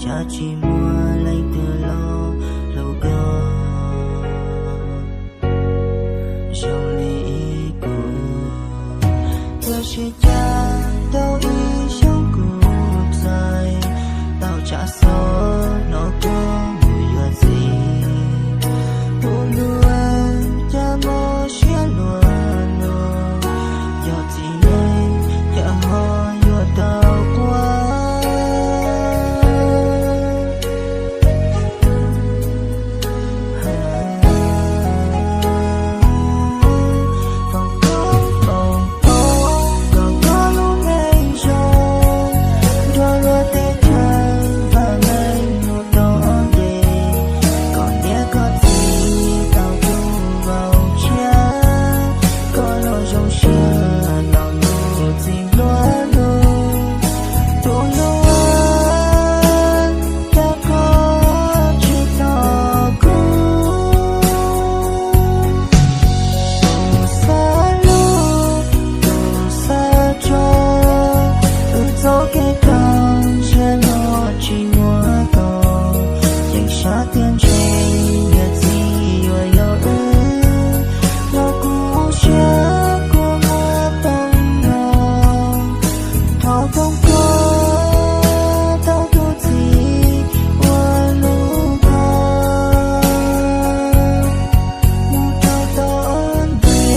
cas tsis muaj leej twg los hlub koj zoo li kuv. Tiam sis cas tau ib xyoos kuv txais tau tshav xov no koj mus yuav txiv. Tus hlub cas mob siab luag luag, yog txiv neej cas ho yuav tau quaj. Foom koob foom hmoov kom koj lub neej zoo, nrog luag tej chaw vam meej mus tau ua ke. Koj niam koj txiv tau tu vau tshiab, koj los zoo siab tau tus txiv nplua nuj. Tus hlub cas koj tsis tos kuv, tus xav hlub, tus xav tso, wb txoj kev tau ntshe no tsis muaj tau. Yeej sab tiag ntshe niam txiv yuav yog wb, los kuv siab kua muag tau no. Thov foom koob tau tus txiv uas hlub koj mus rau tom ntej.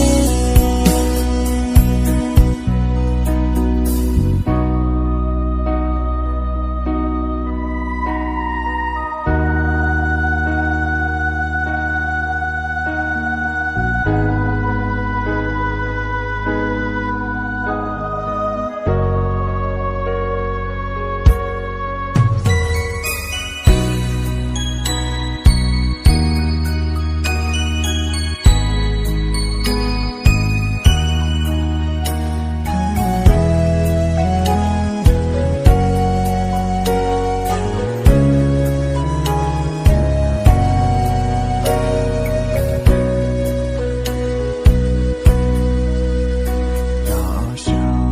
Tau xyoo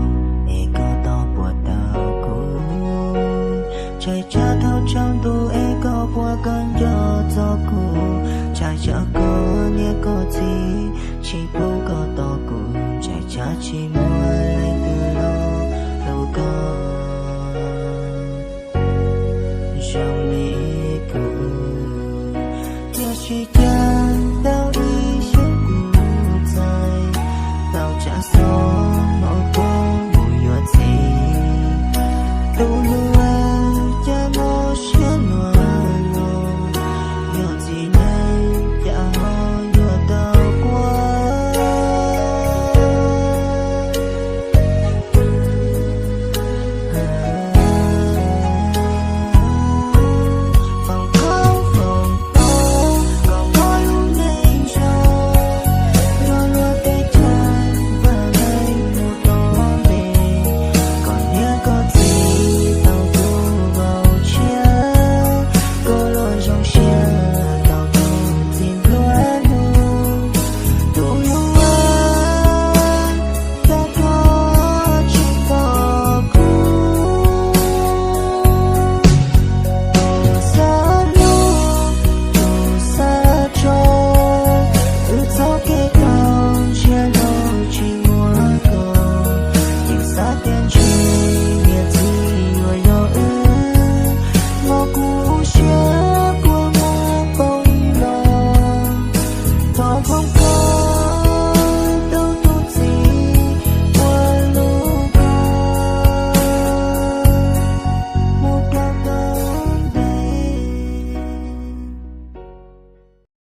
es koj tau puas tau kuv, ntshai tsam thaum tsaus ntuj es koj puas koj nco txog kuv, ntshai tsam koj niam koj txiv tsis pub koj tos kuv, ntshai tsam tsis muaj leej twg los hlub koj zoo